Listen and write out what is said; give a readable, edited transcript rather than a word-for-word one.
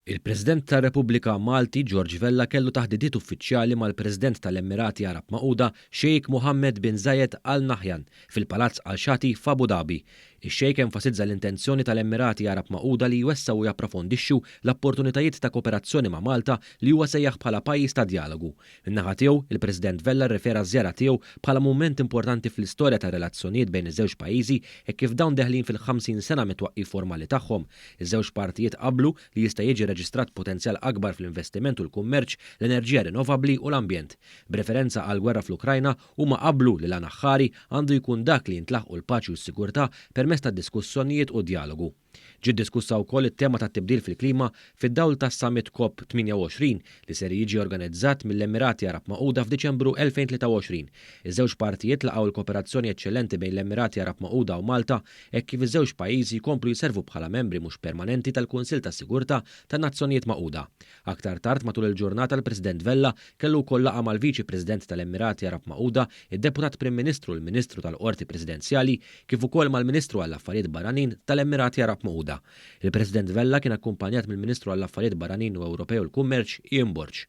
Il-President tar-Repubblika Malti George Vella kellu taħdidiet uffiċjali mal-President tal-Emirati Għarab Magħquda Sheikh Mohammed bin Zayed Al Nahyan fil-Palazz Al Shati f'Abu Dhabi. Ix-Sheikh enfasizza l-intenzjoni tal-Emirati Għarab Magħquda li jwessgħu u japprofondixxu l-opportunitajiet ta' kooperazzjoni ma' Malta li huwa sejjaħ bħala pajjiż ta' djalogu. Min-naħa tiegħu, il-President Vella rrefera ż-żjara tiegħu bħala mument importanti fl-istorja tar-relazzjonijiet bejn iż-żewġ pajjiżi hekk kif dawn deħlin fil-50 sena mit-twaqqif formali tagħhom. Iż-żewġ partijiet qablu li jista' jiġi reġistrat potenzjal akbar fl-investiment u l-kummerċ, l-enerġija rinnovabbli u l-ambjent. B'referenza għall-gwerra fl-Ukrajna, huma qablu li l-għan aħħari għandu jkun dak li jintlaħqu l-paċi u s-sigurtà permezz ta' diskussjonijiet u djalogu. Ġiet diskussa wkoll it-tema tat-tibdil fil-klima fid-dawl tas-Summit COP 28 li ser jiġi organizzat mill-Emirati Għarab Magħquda f'Diċembru 2023. Iż-żewġ partijiet laqgħu l-kooperazzjoni eċċellenti bejn l-Emirati Għarab Magħquda u Malta hekk kif iż-żewġ pajjiżi jkomplu jservu bħala membri mhux permanenti tal-Kunsill tas-Sigurtà tan-Nazzjonijiet Magħquda. Aktar tard matul il-ġurnata l-President Vella kellu wkoll laqgħa mal-Viċi President tal-Emirati Għarab Magħquda, id-Deputat Prim Ministru u l-Ministru tal-Qorti Presidenzjali, kif ukoll mal-Ministru għall-Affarijiet Barranin tal-Emirati Għarab Magħquda. Il-President Vella kien akkumpanjat mill-Ministru għall-Affarijiet Barranin u Ewropej u l-Kummerċ, Ian Borg.